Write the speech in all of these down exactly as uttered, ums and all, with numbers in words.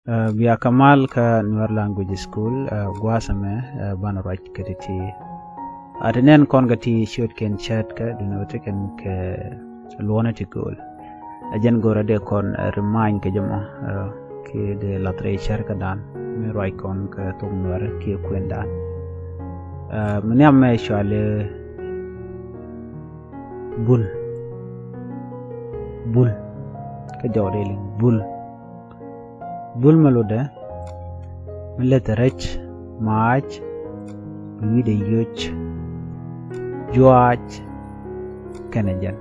Ɛ, bia kɛ mal kä Nuer Language School, ɛ, gua̱a̱th ɛmɛ, ɛ, banɛ ruac kɛ ti̱ti̱. A ti nɛn kɔn kɛ ti ciötkiɛn cäät kä duundɛ wä ti kɛn kɛ luɔ̱nɛ ti gööl. Ɛ jɛn go̱rɛ dee kɔn, ɛ, remind kɛ jɛ mɔ, ɛ, kiɛ dee lath rɛy cär kädan mi ruac kɔn kɛ thok Nuɛr kiɛ kuëndan. Ɛ, mi nhiam mɛ cɔali bul. Bul. Kä jɔw dee liŋ bul. Bul mi lotdɛ mi lɛthɛ rɛc, maac, wi̱dɛ yio̱c, juaac, kɛnɛ jɛn.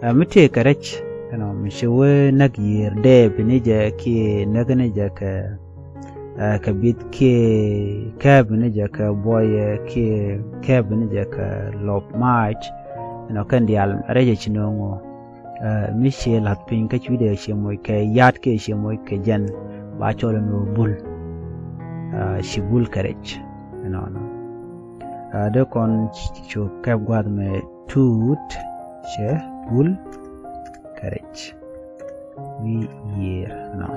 Ɛ, mi tëëkɛ rɛc, you know, mi ci wee näk yiër dɛɛp ni jɛ kiɛ näk ni jɛ kɛ, ɛ, kɛ bith kiɛ kɛɛp ni jɛ kɛ buɔyɛ kiɛ kɛɛp ni jɛ kɛ lɔp maac, you know, kɛn diaal rɛc ɛ ci nööŋ ɣöö, ɛ, mi ciɛ la̱th piny kä cui̱dɛ ciɛ moc kɛ ya̱t kiɛ ciɛ moc kɛ jɛn ba cɔl ɛn ɣöö bul. Ɛ, ci bul kɛ rɛc ɛnɔnɔ. Ɛ, dee kɔn cu kɛp gua̱a̱th mɛ tuut cɛ bul kɛ rɛc wi̱i̱ yiër ɛnɔ.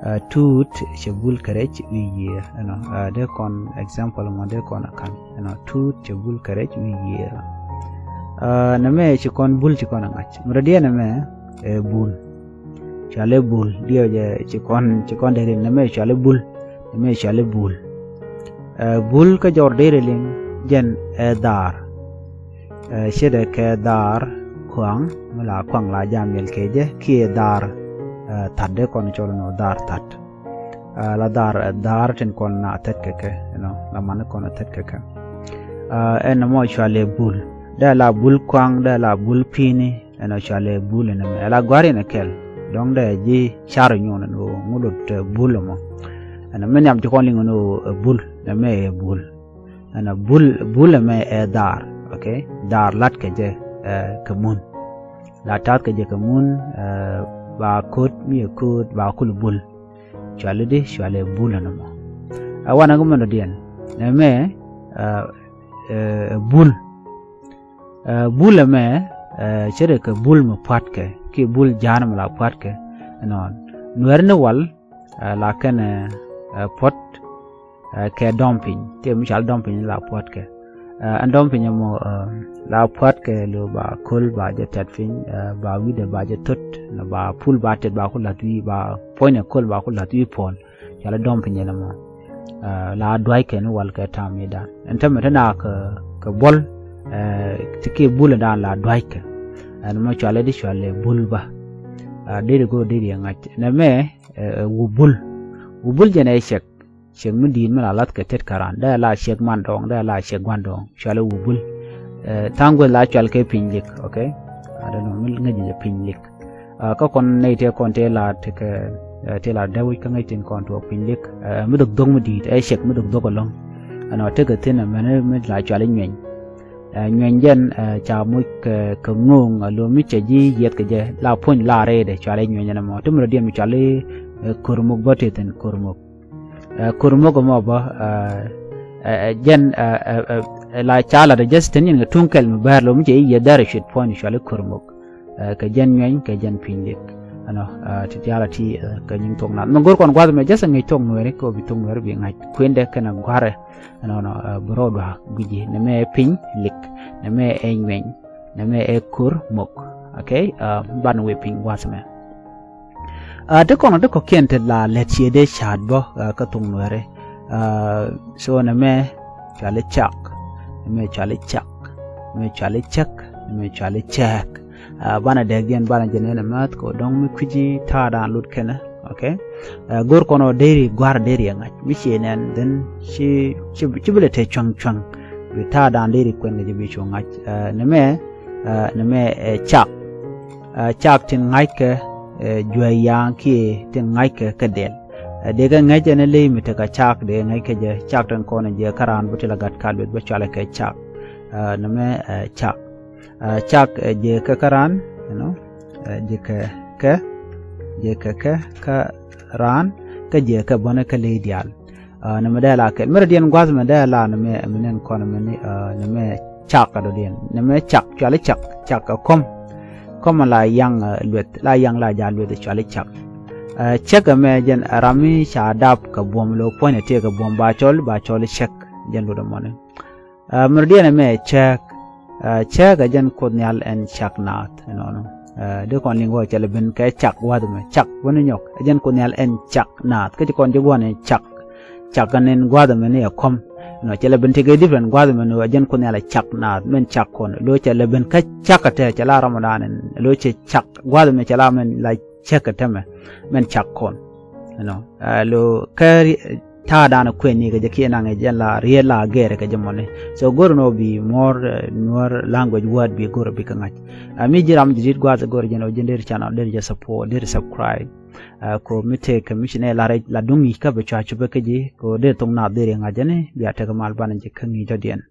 Ɛ, tuut cɛ bul kɛ rɛc wi̱i̱ yiër ɛnɔ. Ɛ, dee kɔn example mɔ dee kɔn a ka̱n ɛnɔ. Tuut cɛ bul kɛ rɛc wi̱i̱ yiër. Ɛ, nɛmɛ ci kɔn bul ci kɔn a ŋa̱c. Mi rɔ diɛn nɛmɛ ɛ bul. Cɔalɛ bul. Diɛw jɛ ci kɔn, ci kɔn dee rin nɛmɛ cɔalɛ bul. Nɛmɛ cɔalɛ bul. Ɛ, bul kä jɔr dee rin jɛn ɛ dhaar. Ɛ, ce̱tdɛ kɛ dhaar kuaŋ mi la kuaŋ la jam yɛl kɛ jɛ kiɛ dhaar, ɛ, that dee kɔn cɔl nɔ dhaar that. Ɛ, la dhaar, ɛ, dhaar tin kɔn na thät kɛ kɛ, you know, la man kɔn thät kɛ kɛ. Ɛ, ɛn mɔ cɔalɛ bul. Dee la bul kuaŋ, dee la bul pi̱i̱ni, ɛn cɔalɛ bul ɛn mɛ. Ɛ la gua̱r in kɛl. Dɔ̱ŋ dee ji̱ car nyuɔn ɛn ɣöö ŋu lot, ɛ, bul ɛmɔ. Ɛn mi nhiam ci kɔn liŋ ɛn ɣöö, ɛ, bul, ɛn mɛ ɛ bul. Ɛn bul, bul ɛmɛ ɛ dhaar, okay? Dhaar lat kɛ jɛ, ɛ, kɛ mun. La ta̱th kɛ jɛ kɛ mun, ɛ, ba ko̱t, mi ɛ ko̱t, ba kul bul. Cɔali di, cɔali bul ɛn ɛmɔ. Ɛ wanɛ kä mɛn dɔ̱diɛn. Nɛmɛ, ɛ, ɛ, bul. Ɛ, bul ɛmɛ, ɛ, ce̱tdɛ kɛ bul mi pua̱tkɛ, kiɛ bul ja̱a̱n mi la pua̱tkɛ. Ɛnɔ, Nuɛr ni wal, ɛ, la kɛn, ɛ, ɛ, puɔ̱t, ɛ, kɛ dɔ̱ŋ piny, tëë mi cɔal dɔ̱ŋ piny la puɔ̱tkɛ. Ɛ, ɛn dɔ̱ŋ piny ɛmɔ, ɛ, la pua̱tkɛ lo ba ko̱l ba jɛ tɛt piny, ɛ, ba wi̱dɛ ba jɛ thot, nɔ ba pul ba tɛt ba ku la̱th wi̱i̱, ba puɔ̱nynɛ ko̱l ba ku la̱th wi̱i̱ puɔ̱l. Cɔalɛ dɔ̱ŋ piny ɛn ɛmɔ. Ɛ, la dua̱ckɛ ni wal kɛ ta̱a̱ mi dan. Ɛn täämɛ te na kɛ, kɛ buɔl, ɛ, ti kiɛ bul dan la dua̱ckɛ. Ɛn mɔ cɔalɛ di cɔalɛ bul bä. Ɛ, deri go̱o̱r deri ɛ ŋa̱c. Nɛmɛ, ɛ, ɛ, wubul. Wubul jɛn ɛ cɛk. Cɛk mi di̱i̱t mi la la̱th kɛ tet kä raan. Dee la cɛk man dɔ̱ŋ, dee la cɛk gua̱n dɔ̱ŋ. Cɔalɛ wubul. Ɛ, tha̱a̱ŋ guäth la cɔal kɛ piny lik, okay? I don't know, mi ŋäc jɛ piny lik. Ɛ, kä kɔn nɛy tëë kɔn tëë la tekɛ, ɛ, tëë la dee wi̱c kä ŋäc tin kɔn tuɔɔk piny lik. Ɛ, mi dhok dhok mi di̱i̱t, ɛ cɛk mi dhok dhok ɛlɔ̱ŋ. Ɛnɔ tekɛ thi̱n ɛmɛn mi la cɔal i̱ nyuɛny. Ɛ, nyuɛny jɛn, ɛ, ca moc kɛ, kɛ ŋööŋ, ɛ, lo̱ mi cɛ ji̱ yiɛth kɛ jɛ, la puɔ̱ny la rɛydɛ, cɔal i̱ nyuɛny ɛn ɛmɔ. Ti mi rɔ diɛn mi cɔal i̱, ɛ, ko̱r mok bä tëë thi̱n ko̱r mok. Ɛ, ko̱r mok ɛmɔ bä, ɛ, ɛ, ɛ, jɛn, ɛ, ɛ, ɛ, ɛ, la ca lat ɛ jɛs tin yɛn kɛ tuŋ kɛl mi bäär lo̱ mi cɛ i̱ yiɛth däär ɛ cuet puɔ̱ny cɔal i̱ ko̱r mok. Ɛ, kɛ jɛn nyuɛny, kɛ jɛn piny lik. Ɛnɔ, ɛ, ti diaal a ti, ɛ, kɛ nyiŋ thok nath. Mi go̱r kɔn gua̱th mɛ jɛs ɛ ŋäc thok nuɛɛri, kɛ ɣöö bi thok nuɛɛri bi ŋa̱c. Kuendɛ kɛnɛ gua̱rɛ. Ɛnɔnɔ, ɛ, bi rɔɔdu gui̱ci. Nɛmɛ ɛ piny lik. Nɛmɛ ɛ nyuɛny. Nɛmɛ ɛ ko̱r mok. Okay? Ɛ, banɛ wee piny gua̱th mɛ. Ɛ, ti kɔn ti kɔ̱kiɛn ti la lät ciɛ dee ca̱a̱t bä, ɛ, kä thok nuɛɛri. Ɛ, so nɛmɛ cɔal i̱ cak. Nɛmɛ cɔal i̱ cak. Nɛmɛ cɔal i̱ cäk. Nɛmɛ cɔal i̱ cɛɛk. Ɛ, banɛ dɛɛk diɛn banɛ jɛ nɛn ɛ mäth kɛ ɣöö dɔ̱ŋ mi kui̱ci ta̱a̱dan lot kɛnɛ. Okay? Ɛ, go̱r kɔn ɣöö deri gua̱r deri ɛ ŋa̱c. Mi ciɛ nɛn, then ci, ci, ci bi lɛ te cua̱ŋ cua̱ŋ. Bi ta̱a̱dan deri kuɛn kɛ jɛ bi cu ŋa̱c. Ɛ, nɛmɛ, ɛ, nɛmɛ, ɛ, cak. Ɛ, cak tin ŋa̱ckɛ, ɛ, juäc ya̱a̱ŋ kiɛ tin ŋa̱ckɛ kɛ dɛl. Ɛ, dee kɛ ŋäc ɛn ɛ ley mi tekɛ cak, dee ŋäc kɛ jɛ cak tin kɔn ɛ jɛ kä raan bä ti la gat ka lueth bä cɔalɛ kɛ cak. Ɛ, nɛmɛ, ɛ, cak. Ɛ, cak, ɛ, jɛ kɛ kä raan, you know, ɛ, jɛ kɛ kɛ, jɛ kɛ kɛ kä raan, kä jɛ kɛ bänɛ kä ley diaal. Ɛ, nɛmɛ dee la kɛl. Mɛrɛ diɛn gua̱th mɛ dee la nɛmɛ, mɛ nɛn kɔn mɛ ni, ɛ, nɛmɛ cak kä dɔ̱diɛn. Nɛmɛ cak, cɔal i̱ cak, cak ɛ kɔm. Kɔm la yaŋ, ɛ, lueth, la yaŋ la ja̱a̱l lueth cɔal i̱ cak. Cäk ɛmɛ jɛn ram mi ca dap kɛ buɔ̱m, lo̱ puɔ̱nydɛ tëë kɛ buɔ̱m, ba cɔl, ba cɔl cäk, jɛn luɔt ɛmɔni. Mɛrdiɛn ɛmɛ cäk, cäk ɛ jɛn Kuoth Nhial ɛn cak naath ɛnɔnɔ. Dee kɔn liŋ wä cɛ lɛ ben kɛ cak gua̱a̱th ɛmɛ, cak wä ni nyɔk, ɛ jɛn Kuoth Nhial ɛn cak naath. Kä ci kɔn ji̱ gua̱n ɛn cak, cak ɛn ɛn gua̱a̱th ɛmɛ ni ɛ kɔm. Nɔ cɛ lɛ ben tekɛ different gua̱a̱th ɛmɛ ni ɛ jɛn Kuoth Nhial ɛ cak naath, mɛn cak kɔn. Lo̱ cɛ lɛ ben kä cak ɛ tɛ cɛ la Ramadan ɛn, lo̱ cɛ cak gua̱a̱th ɛmɛ cɛ la mɛn la cäk ɛ tɛmɛ, mɛn cak kɔn. Ɛnɔ, lo̱ kä ta̱a̱ da̱a̱n kuɛn ni kɛ jɛ kiɛ naŋ jɛn la riet la gɛɛr kɛ jɛ mɔni. So go̱r nɔ bi more Nuer language word bi go̱r bi kɛ ŋa̱c. Mi ji̱ ram ji̱ dit gua̱a̱th go̱r jɛn ɔ ji̱n der channel der jɛ support der subscribe. Ko mi tëë kɛ mi ci nɛ la rɛc la duŋ i̱ kä bi cua cupɛ kä ji̱ ko der thok naath der i̱ ŋa̱c jɛn i̱ bia tekɛ mal banɛ jɛ kä ŋi̱i̱c dɔ̱diɛn.